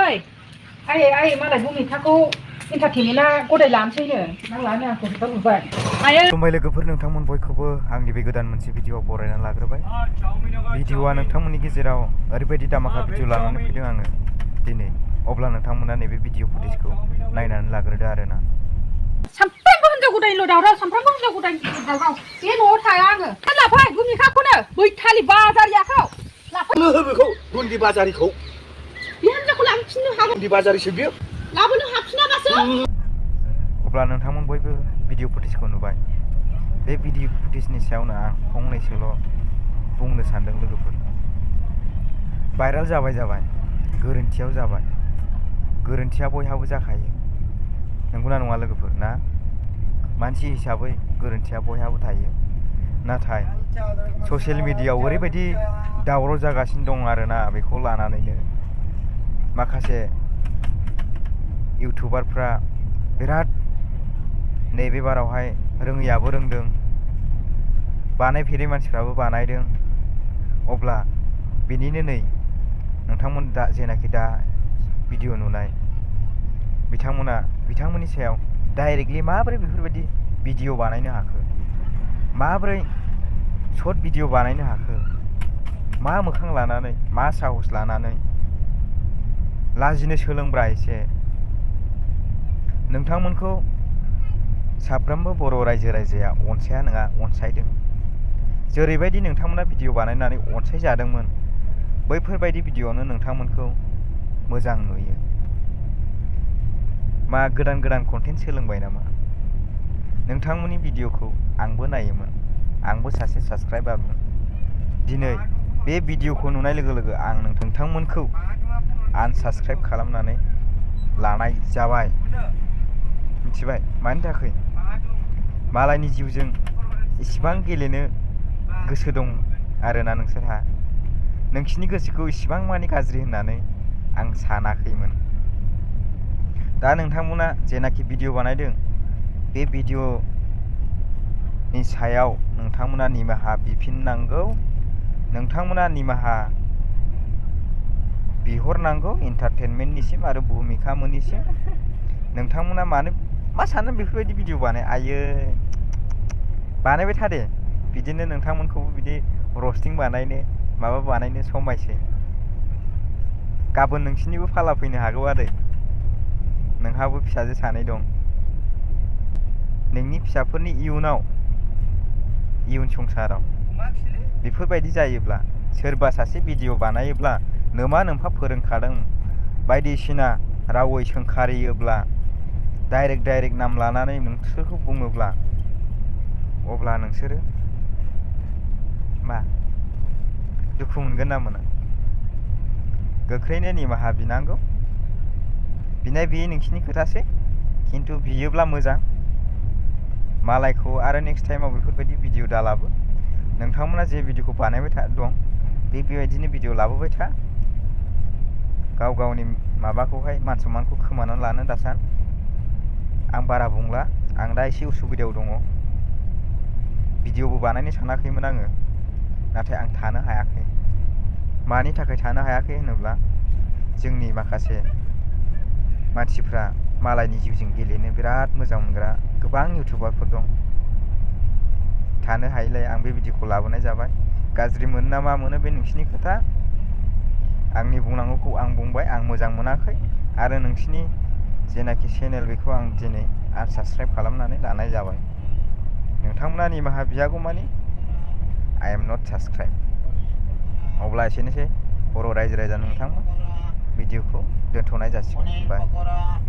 ai malah भुमिकाखौ एन्टारटेनमेन्टआ गदाय लानोसैनो नांलानो आंखौ खोथा बुंबाय आयो खुलुमबाय लोगोफोर नोंथांमोन बयखौबो आंनि बे गोदान मोनसे भिडिअ बरायना लाग्रोबाय भिडिअआ नोंथांमोननि गेजेराव ओरैबायदि दामाका भिडिअ लानानै फैदों आङो दिनै अब्ला नोंथांमोना नैबे भिडिअ फुटेजखौ नायनानै लाग्रोदो आरोना सामफ्रामबो हिनजाव गोदानल' दावराव सामफ्रामबो हिनजाव गोदानल' दावराव बे न'आव थाया आङो हा लाफाय भुमिकाखौनो बैथालि बाजारियाखौ लाफाय बेखौ गुन्दि बाजारिखौ बे हिनजावखौ लांफिननो हागोन गुन्दि बाजारिसो बियो लाबोनो हाफिनाबासो अब्ला नोंथांमोन बयबो भिडिअ फुटेजखौ नुबाय बे भिडिअ फुटेजनि सायावनो आं फंनैसोल' बुंनो सानदों लोगोफोर भाइराल जाबाय गोरोन्थियाव जाबाय गोरोन्थिया बयहाबो जाखायो नंगौना नङा लोगोफोर ना मानसि हिसाबै गोरोन्थिया बयहाबो थायो नाथाय ससियेल मिडियायाव ओरैबायदि दावराव जागासिनो दं आरोना बेखौ लानानैनो माखासे इउटुबारफ्रा बिराद नैबे बारावहाय रोङैयाबो रोंदों बानायफेरै मानसिफ्राबो बानायदों अब्ला बेनिनो नै नोंथांमोन जेनाखि दा भिडिअ नुनाय बिथांमोननि सायाव डाइरेक्टलि माबोरै बेफोरबायदि भिडिअ बानायनो हाखो माबोरै शर्ट भिडिअ बानायनो हाखो मा मोखां लानानै मा साहस लानानै लाजिनो सोलोंब्रा एसे नोंथांमोनखौ साफ्रोमबो बर' रायजो राजाया अनसाया नङा अनसायदों जेरैबायदि नोंथांमोना भिडिअ बानायनानै अनसायजादोंमोन बैफोरबायदि भिडिअआवनो नोंथांमोनखौ मोजां नुयो मा गोदान कन्टेन्ट सोलोंबाय नामा नोंथांमोननि भिडिअखौ आंबो नायोमोन आंबो सासे साबस्क्राइबारमोन दिनै बे भिडिअखौ नुनाय लोगो लोगो आं नोंथांमोनखौ आनसाबस्क्राइब खालामनानै लानाय जाबाय मिथिबाय मानि थाखाय मालायनि जिउजों इसिबां गेलेनो गोसो दं आरोना नोंसोरहा नोंसिनि गोसोखौ इसिबां मानि गाज्रि होननानै आं सानाखैमोन दा नोंथांमोना जेनाखि भिडिअ बानायदों बे भिडिअनि सायाव नोंथांमोना निमाहा बिफिननांगौ नोंथांमोना निमाहा बिहरनांगौ एन्टारटेनमेन्टनिसिम आरो भुमिका मोननिसिम नोंथांमोना मा सानो बेफोरबायदि भिडिअ बानायबाय था दे बिदिनो नोंथांमोनखौबो बिदि रस्टिं बानायनो माबा बानायनो समायसै गाबोन नोंसिनिबो फाला फैनो हागौ आरो नोंहाबो फिसाजो सानै दं नोंनि फिसाफोरनि इयुन संसाराव बेफोरबायदि जायोब्ला सोरबा सासे भिडिअ बानायोब्ला नोमा नोम्फा फोरोंखादों बायदिसिना रावै सोंखारियोब्ला डाइरेक्ट नाम लानानै नोंसोरखौ बुङोब्ला अब्ला नोंसोरो मा दुखु मोनगोन ना मोना गोख्रैनो निमाहा बिनांगौ बिनाय बियो नोंसिनि खोथासै खिन्थु बियोब्ला मोजां मालायखौ आरो नेक्स्ट टाइमाव बेफोरबायदि भिडिअ दालाबो नोंथांमोना जे भिडिअखौ बानायबाय दं बेबायदिनो भिडिअ लाबोबाय था गावनि माबाखौहाय मान सन्मानखौ खोमानानै लानो दासान आं बारा बुंला आं दा एसे उसुबिदायाव दङ भिडिअबो बानायनो सानाखैमोन आङो नाथाय आं थानो हायाखै मानि थाखाय थानो हायाखै होनोब्ला जोंनि माखासे मानसिफ्रा मालायनि जिउजों गेलेनो बिराद मोजां मोनग्रा गोबां इउटुबारफोर दं थानो हायैलाय आं बे भिडिअखौ लाबोनाय जाबाय गाज्रि मोनो ना मा मोनो बे नोंसिनि खोथा आंनि बुंनांगौखौ आं बुंबाय आं मोजां मोनाखै आरो नोंसिनि जेनाखि चेनेल बेखौ आं दिनै आनसाबस्क्राइब खालामनानै लानाय जाबाय नोंथांमोना निमाहा बियागौ मानि आइ एम नट साबस्क्राइब अब्ला एसेनोसै बर' रायजो राजा नोंथांमोन भिडिअखौ दोनथ'नाय जासिगोन बाय